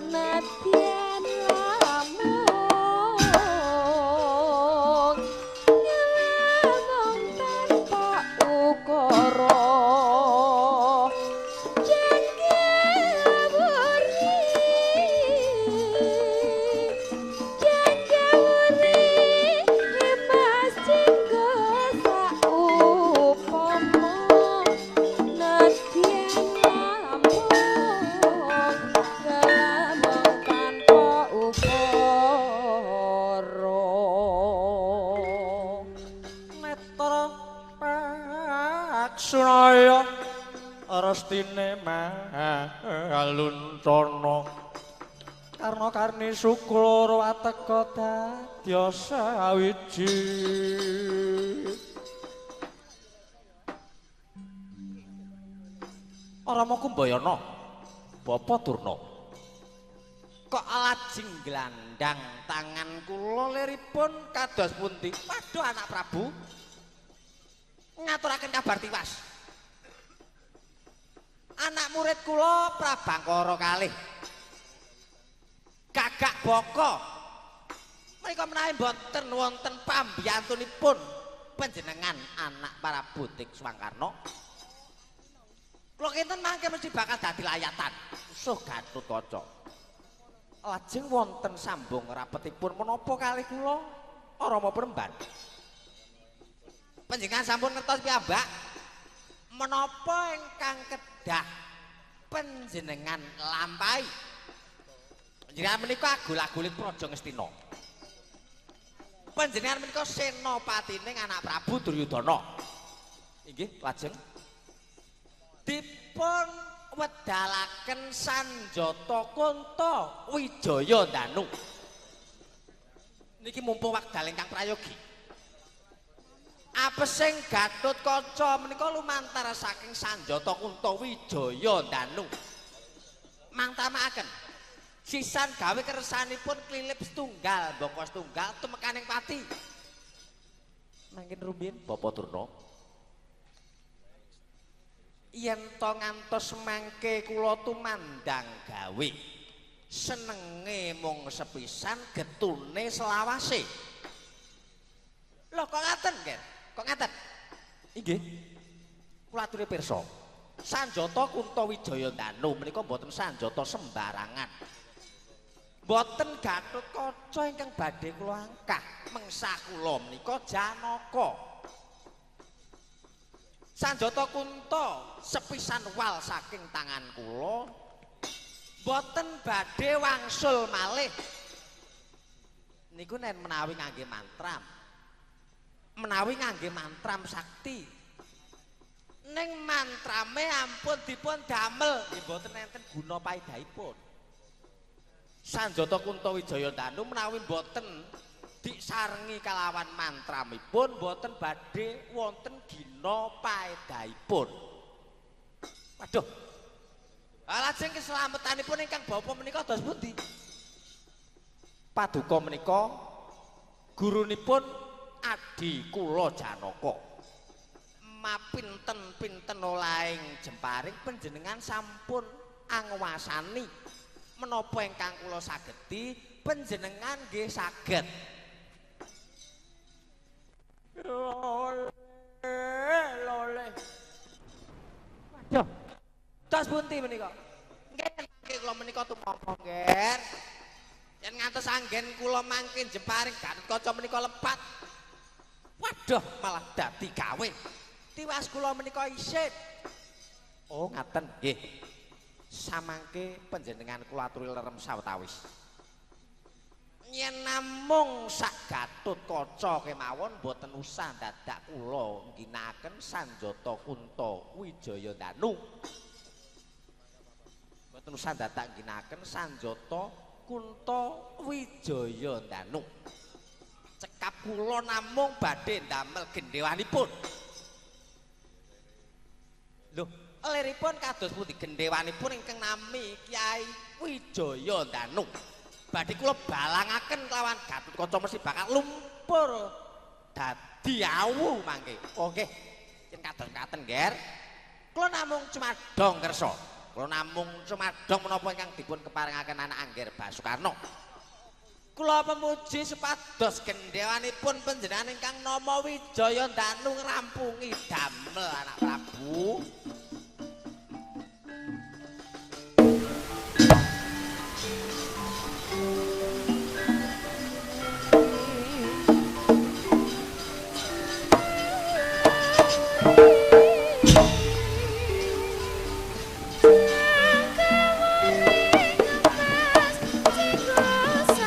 Speaker 5: Nadyan lamun
Speaker 3: Sunaya restine Maluncana Karna karni sukla wateka dadya sawiji. Rama Kumbayana, Bapa Durna, kok lajeng glandang tangan kula liripun kados pundi? Waduh anak Prabu, ngaturaken kabar tiwas. Anak murid kula Prabangkara kalih Gagak Baka menika menawi mboten wonten pambiyantunipun panjenengan anak Prabu Swangkarna. Kula kinten mangke mesti bakal dadi layatan. Musuh Gatotkaca. Lajeng wonten sambung rapetipun menapa kalih kula Rama Premban. Panjenengan sampun ngertos piyambak menapa ingkang kedah panjenengan lampahi. Panjenengan menika agul-aguling Praja Ngastina. Panjenengan menika senopatine anak Prabu Duryudana. Inggih, lajeng dipun wedalaken sanjata Kunta Wijaya Danu. Niki mumpung wekdal ingkang prayogi. Apesing Gatotkaca menika lumantar saking sanjata Kunta Wijaya Danu. Mangtamakaken sisan gawe kersanipun klilip setunggal baka setunggal tumekaning pati. Mangkin rumiyin Bapak Durna. Yen to ngantos mangke kula tumandang gawe senenge mung sepisan getune selawase. Lho kok ngaten, Ger? Kok ngaten? Inggih. Kula aturi pirsa. Sanjata Kunta Wijaya Danu menika mboten sanjata sembarangan. Mboten Gatotkaca ingkang badhe kula angkah. Mengsa kula menika Janaka. Sanjata Kunta sepisan wal saking tangan kula mboten badhe wangsul malih. Niku nen menawi ngangge mantram. Menawi ngangge mantram sakti. Ning mantrame ampun dipun damel nggih mboten enten guna paedahipun. Sanjata Kunta Wijaya Danu menawi mboten disarengi kalawan mantramipun mboten badhe wonten gina paedahipun. Waduh. Lajeng keslametanipun ingkang bapa menika dos pundi? Paduka menika gurunipun adi kula Janaka. Mapinten-pinten olahing jemparing panjenengan sampun angwasani menapa ingkang kula sageti panjenengan nggih saged. Lole, lole. Waduh. Dos pundi menika? Nggih, kula menika tumapa, Nger. Yen ngantos anggen kula mangke jemparing Gatotkaca menika lepat. Waduh, malah dadi gawe. Tiwas kula menika isin. Oh, ngaten nggih. Samangke panjenengan kula aturi lerem sawetawis. Yen namung sak Gatotkaca kemawon mboten usah dadak kula ngginakaken sanjata Kunta Wijaya Danu. Mboten usah dadak ngginakaken sanjata Kunta Wijaya Danu. Cekap kula namung badhe ndamel gendhewanipun. Lho, liripun kados pundi gendhewanipun ingkang nami Kyai Wijaya Danu. Badhe kula balangaken kelawan Gatotkaca mesti bakal lumpur dadi awu mangke. Oh nggih, yen kados ngaten, Nger. Kula namung cumadong kersa. Kula namung cumadong menapa ingkang dipun keparengaken anak Angger Basukarna. Kula pemuji supados gendhewanipun panjenengan ingkang nama Wijaya Danu ngrampungi damel anak Prabu.
Speaker 5: Mas,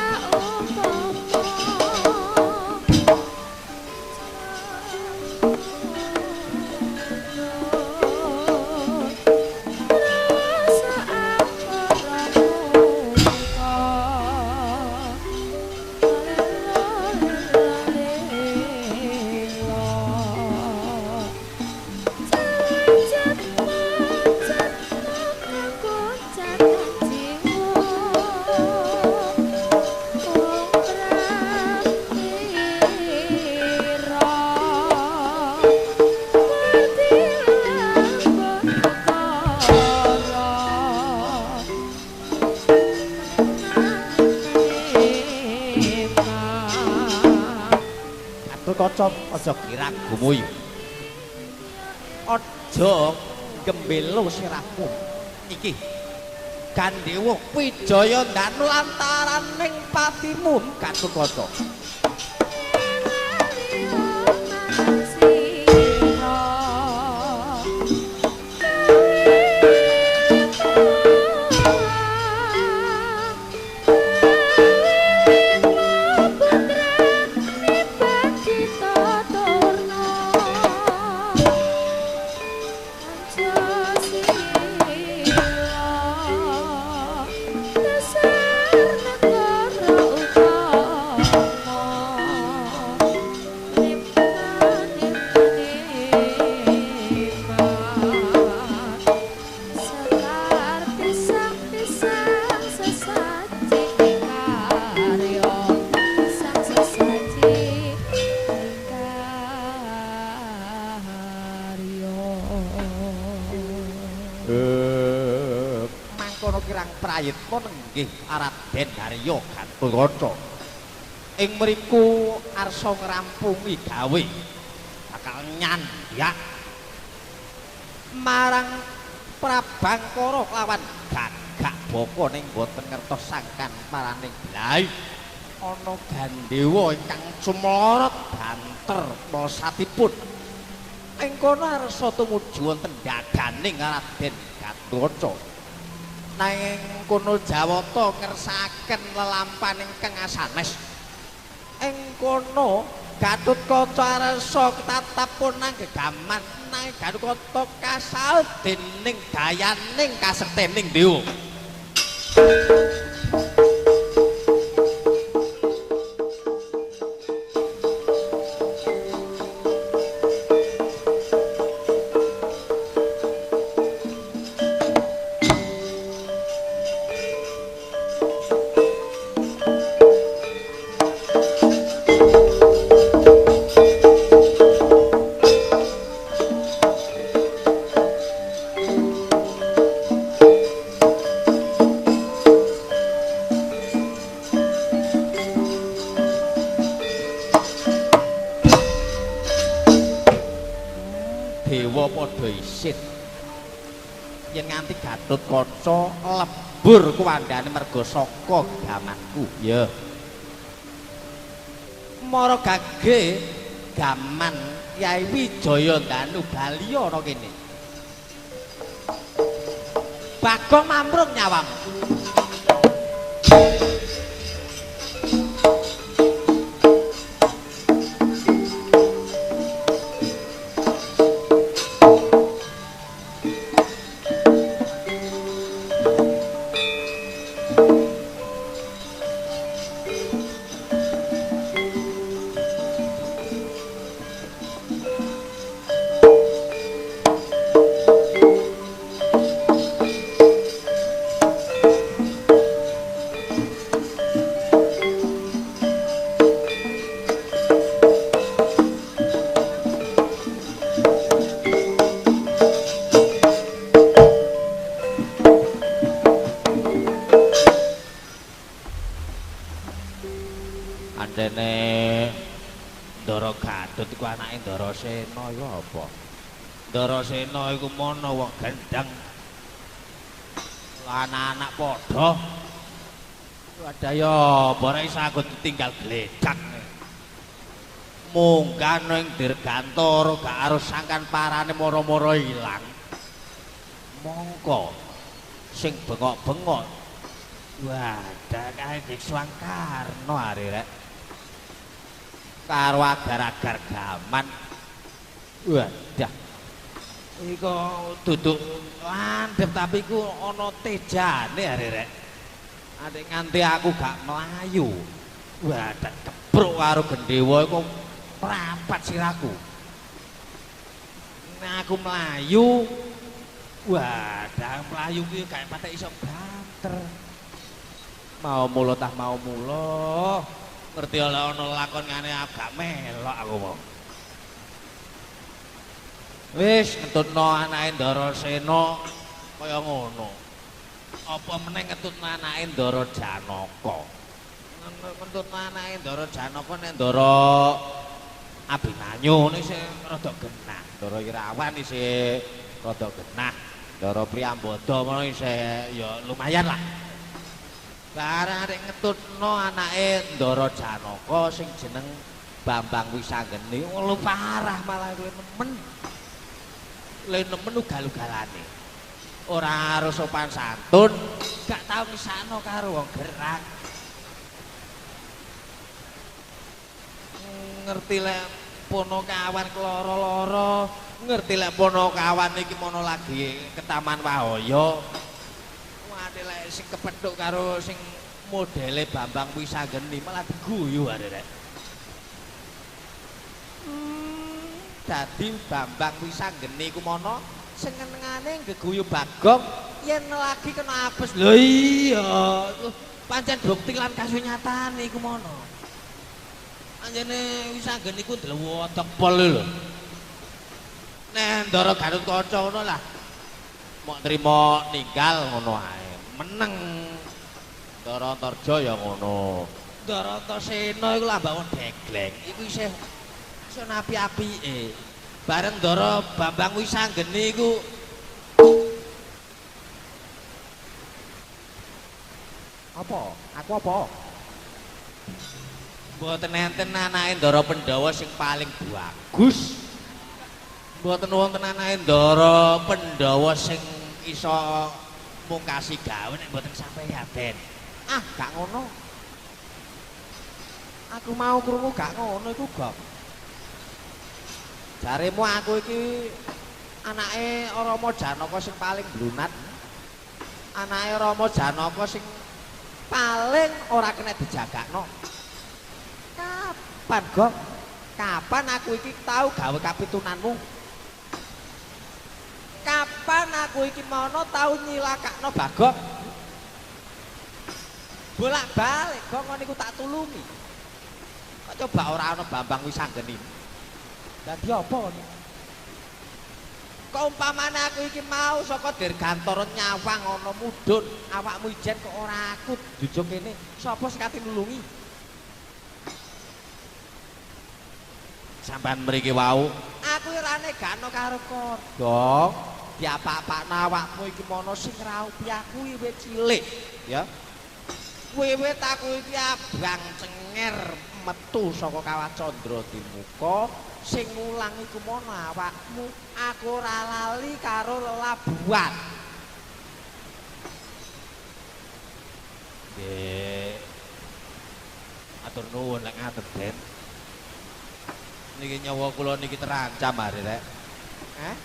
Speaker 4: Gatotkaca aja girang gumuyu. Aja gembelo sirahmu. Iki Gandewa Wijaya ndanu lantaraning patimu Gatotkaca. Prayitna nenggih Raden Harya Gatotkaca. Ing mriku arsa ngrampungi gawe bakal nyandhak marang Prabangkara lawan Gagak Baka ning boten ngertos sangkan paraning blai ana Gandewa ingkang cumlorot banter mosatipun. Ing kono arsa tumuju wonten dadaning Raden Gatotkaca. Nanging kono Jawata ngersakaken lelampahan ingkang asanes. Ing kono Gatotkaca arsa ketatapun nang gegaman nanging Gatotkaca kasaut dening dayaning kasektening dewa. Dewa padha isin yen nganti Gatotkaca lebur kuwandane merga saka gamanku. Ya mara gage gaman Kyai Wijaya Ndanu bali ana kene. Bagong mamrung nyawamu. Andene Ndara Gatut iku anake Ndarasena iku apa? Ndarasena iku mono wong gendeng. Anak-anak padha. Wadaya ora iso aku ditinggal gledak. Munggah ning Dirgantara gak arus sangkan parane moro-moro ilang. Mongko sing bengok-bengok. Wadah kae Biksu Karno are rek. Karo agar-agar gaman. Wadah. Iku duduk landhep tapi iku ana tejane are rek. Adek nganti aku gak mlayu. Wadah kebruk karo Gendewa iku mrapat siraku. Nek aku mlayu, wadah mlayu kuwi gak patek iso banter. Mau mulo tah mau mulo. Ngerti oleh ana lakon ngene aku gak melok aku mau. Wis ngetutno anake Ndarasena kaya ngono. Apa meneh ngetutno anake Ndara Janaka. Ngetutno anake Ndara Janaka nek Ndara Abimanyu niku isih rada genah, Ndara Irawan isih rada genah, Ndara Priyambada ngono isih ya lumayan lah. Barang arek ngetutno anake Ndara Janaka sing jeneng Bambang Wisanggeni, lu parah malah le nemen. Le nemen ugal-ugalane. Ora harus sopan santun, gak tau misakno karo wong gerang. Ngerti lek Ponokawan keloro-loro, ngerti lek Ponokawan iki mono lagi ke Taman Wahoyo. Wah, lek sing kepethuk karo sing modele Bambang Wisanggeni malah diguyu arek rek. Dadi Bambang Wisanggeni iku mono senengane geguyu Bagong yen lagi kena apes. Lho iya, pancen bukti lan kasunyatane iku mono. Anjene Wisanggeni iku dlewodok pol lho. Nek Ndara Gatotkaca ngono lah. Mok trimo ninggal ngono ae. Meneng. Ndara Antarja ya ngono. Ndara Antasena iku lambang wong degleng. Iku isih iso api-apike. Bareng Ndara Bambang Wisanggeni iku apa? Aku apa? Mboten enten anake Ndara Pandhawa sing paling bagus. Mboten wonten anake Ndara Pandhawa sing iso mungkasi gawe nek mboten sampeyan, Den. Ah, gak ngono. Aku mau krungu gak ngono iku, Gong. Jaremu aku iki anake Rama Janaka sing paling blunat. Anake Rama Janaka sing paling ora kena dijagakno. Kapan, Gong? Kapan aku iki tau gawe kapitunanmu? Kapan aku iki mono tau nyilakakno Bagong? Bolak-balik, Gong, ngono iku tak tulungi. Kok coba ora ana Bambang Wisanggeni. Dadi apa ngono? Kok umpamane aku iki mau saka Dirgantara nyawang ana mudhun, awakmu ijen kok ora aku jujuk kene, sapa sing kate nulungi? Sampeyan mriki wau, aku ora negakno karo kon. Gong, diapak-apakno awakmu iki mono sing ngraupi aku wiwit cilik, ya. Wiwit aku iki abang cenger metu saka Kawah Candra Dimuka, sing ngulang iku mono awakmu, aku ora lali karo lelabuhan. Nggih. Atur nuwun lek ngaten, Den. Niki nyawa kula niki terancam are rek. Hah?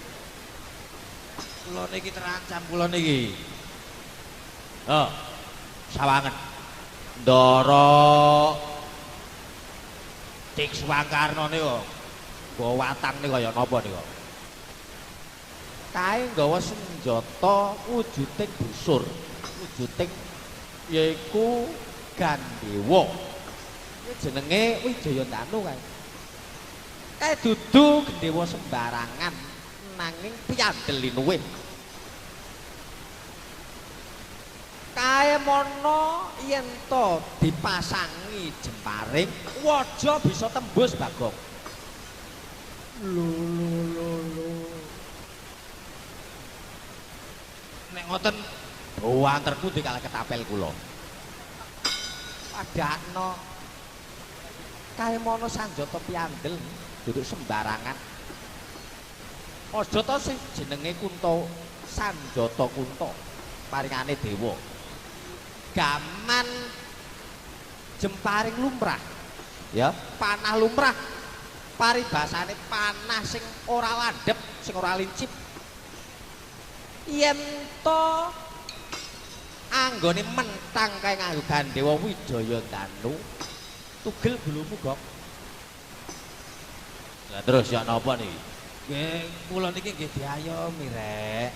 Speaker 4: Kula niki terancam kula niki. Oh, sawangen. Ndara Tikswangkarna niku nggawa watang niku kaya napa niku? Kae nggawa senjata wujuding busur, wujuding yaiku Gandewa. Kuwi jenenge Wijayandanu kae. Kae dudu Gandewa sembarangan nanging piyandel linuwih. Kae mono yen to dipasangi jemparing waja bisa tembus Bagong. Lho lho lho lho. Nek ngoten wanter pundi kalah ketapel kula. Padakno. Kae mono sanjata piyandel duduk sembarangan. Aja to sing jenenge Kunta, Sanjata Kunta paringane dewa. Gaman jemparing lumrah, ya, panah lumrah. Paribasane panah sing ora landhep, sing ora lincip. Yen to anggone mentang kae nganggo Gandewa Wijayandanu, tugel bulumu, Gong. Lah terus ya napa niki? Nggih, kula niki nggih diayomi rek.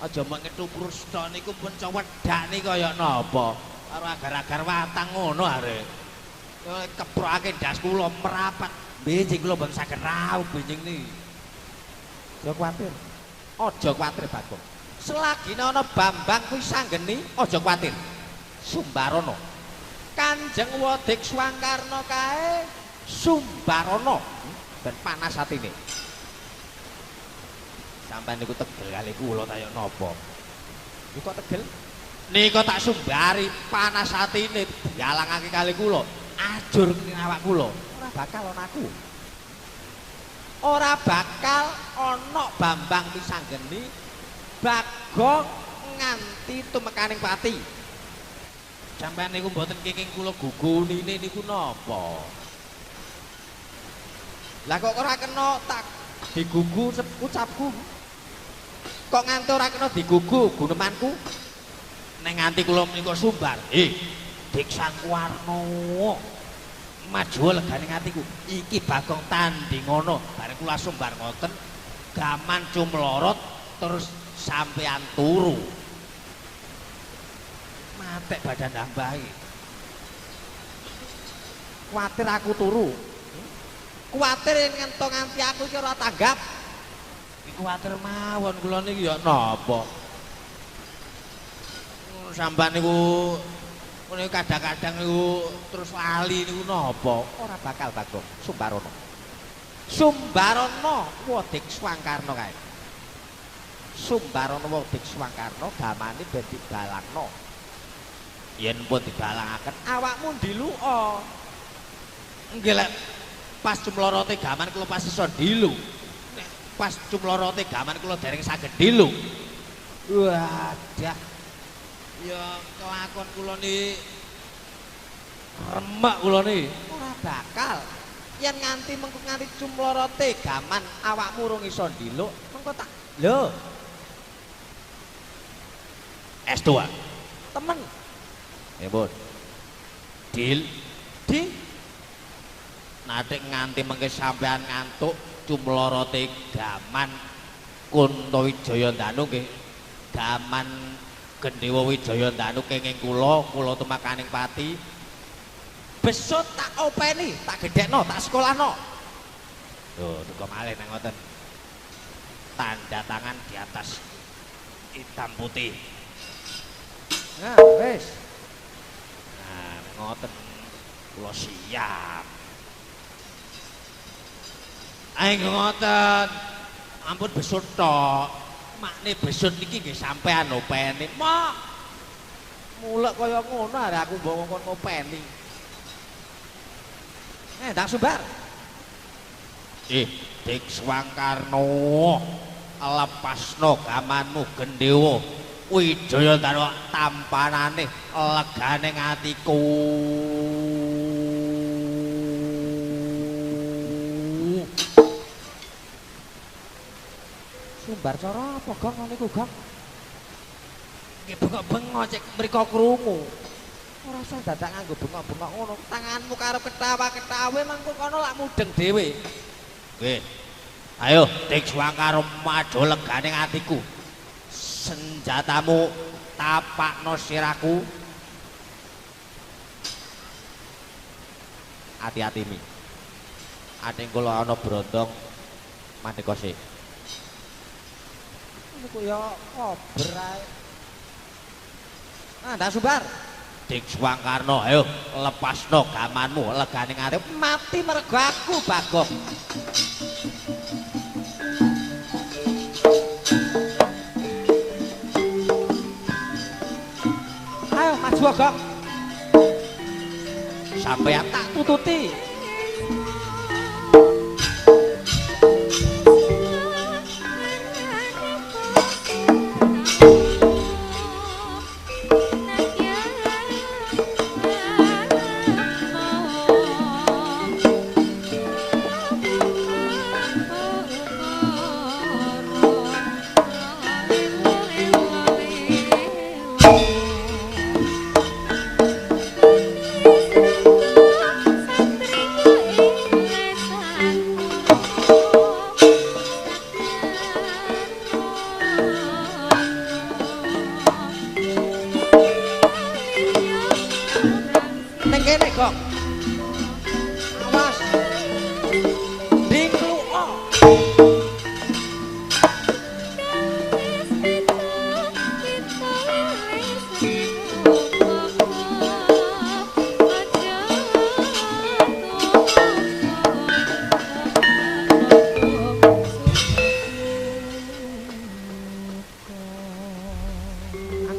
Speaker 4: Aja mung ngethuprus tok niku pun cewedhak niki kaya napa. Karo agar-agar watang ngono arek. Keprokake ndas kula merapat. Benjing kula mboten saged raup benjing niki. Aja kuwatir. Aja kuwatir, Bagong. Selagi ana Bambang Wisanggeni, aja kuwatir. Sumbarono. Kanjeng Wadikswangkarna kae Sumbarono. ben panas atine. Sampeyan niku tegel kali kula ta yo napa? Niku kok tegel? Nika tak sumbari panas atine dialangake kali kula. Ajur ning awak kula. Ora bakal ana aku. Ora bakal ana Bambang Wisanggeni Bagong nganti tumekaning pati. Sampeyan niku mboten kenging kula gugunine niku napa? Lah kok ora kena tak digugu ucapku. Kok nganti ora kena digugu gunemanku? Nek nganti kula menika sumbar, Dik Sangkuwarno. Maju legane atiku. Iki Bagong tandingono. Bareng kula sumbar ngoten, gaman cumlorot terus sampean turu. Matek badan nambahi. Kuwatir aku turu. Kuwatir yen ngento nganti aku iki ora tanggap. Iki kuwatir mawon kula niki ya napa? Sampean niku niku kadang-kadang niku terus lali niku napa? Ora bakal Bagong, Sumbarono. Sumbarono Wodik Swangkarna kae. Sumbarono Wodik Swangkarna gamane ben dibalangno. Yen pun dibalangaken awakmu ndiluka. Nggih lek pas cumlorote gaman kula pas iso ndilu. Nek pas cumlorote gaman kula dereng saged ndilu. Wadah. Ya kelakon kula niki remek kula niki. Ora bakal. Yen nganti mengko nganti cumlorote gaman awakmu urung iso ndiluk, mengko tak lho. S2. Temen. Nggih, Bun. Deal. Di. Natik nganti mengke sampean ngantuk cumlorote gaman Kuntawijaya Ndanu nggih gaman Gendewa Wijaya Ndanu kenging kula, kula tumekaning pati. Besut tak openi, tak gedhekno, tak sekolahno. Lho, duka malih nang ngoten. Tanda tangan di atas hitam putih. Nah, wis. Nah, ngoten kula siap. Ayo ngoten. Ampun besut tok. Makne besut niki nggih sampean openi. Mok. Mulek kaya ngono arek aku mbok ngongkon ngopeni. Ndang sumbar. Dik Swangkarna, lepasno gamanmu Gendewa Wijaya Ndanu tampanane legane atiku. Sumbar cara apa Gong ngono niku Gong? Nggih bengok-bengok cek mriko krungu. Ora usah dadak nganggo bengok-bengok ngono. Tanganmu karo ketawa-ketawe mangko kono lak mudeng dhewe. Nggih. Ayo Dik Swangkarna maju legane atiku. Senjatamu tapakno siraku. Ati-ati mi. Ate kula ana brondong mandeka sik. Niku ya kober ae. Ah, ndak sumbar. Dik Swangkarna, ayo lepasno gamanmu legane ati mati mergo aku Bagong. Ayo maju Gong. Sampeyan tak tututi.
Speaker 5: Satria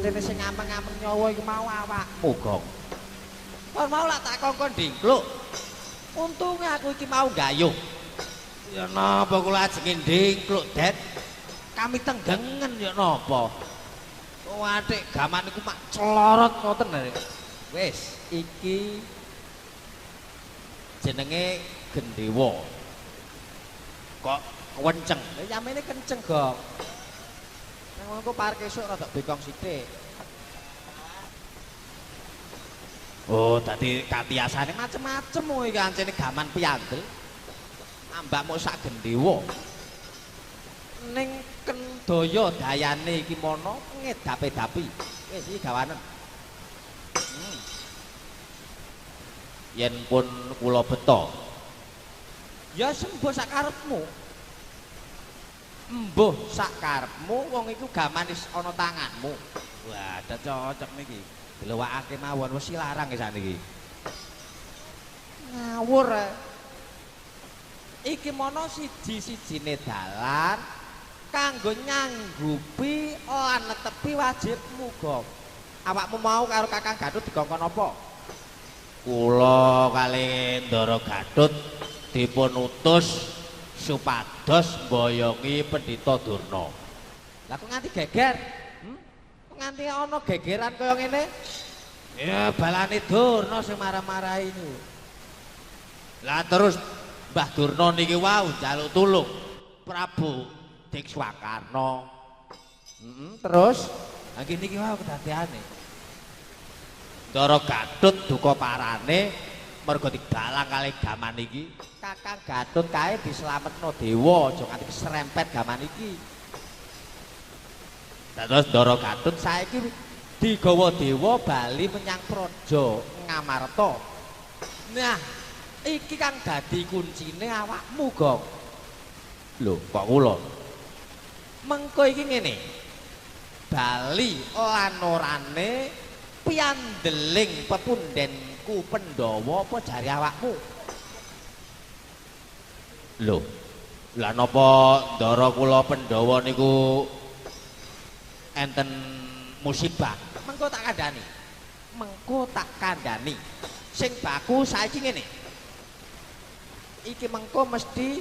Speaker 4: Ancene sing ngameng-ngameng nyawa iku mau awakmu, Gong. Kon mau lak tak kongkon dingkluk. Untunge aku iki mau gayuh. Ya napa kula ajenge dingkluk, Det? Kami tenggengen ya napa? Watik gaman iku mak celorot ngoten lho. Wis, iki jenenge Gendewa. Kok kenceng? Lha yamene kenceng, Gong. Nang ngono ku parek esuk rada bekong sithik. Oh, dadi katiasane macem-macem iki ancene gaman piyandel. Ambak mok sak Gendewa. Ning kendaya dayane iki mono ngedapi-dapi. Wis iki gawanen. Yen pun kula beto. Ya sembuh sak karepmu. Embuh sak karepmu wong iku gaman wis ana tanganmu. Wah, cocok niki. Dilewakake mawon wis larang nggih sakniki. Ngawur. Iki mono siji-sijine dalan kanggo nyanggupi lan netepi wajibmu, Gong. Awakmu mau karo Kakang Gatut dikongkon apa? Kula kalih Ndara Gatut dipun utus supados mboyongi Pendhita Durna. Lah kok nganti geger? Kok nganti ana gegeran kaya ngene? Ya balane Durna sing marah-marahi niku. Lah terus Mbah Durna niki wau njaluk tulung Prabu Dikswakarna. Terus lha niki wau kedadeane. Ndara Gatut duka parane mergo dibalang kalih gaman iki. Kakang Gatut kae dislametno dewa aja nganti keserempet gaman iki. Terus Ndara Gatut saiki digawa dewa bali menyang praja Ngamarta. Nah, iki kang dadi kuncine awakmu, Gong. Lho, kok kula? Mengko iki ngene. Bali lan orane piandeling pepundhenku Pandhawa apa jare awakmu? Lho, lha napa ndara kula Pandhawa niku enten musibah? Mengko tak kandhani. Mengko tak kandhani. Sing baku saiki ngene. Iki mengko mesti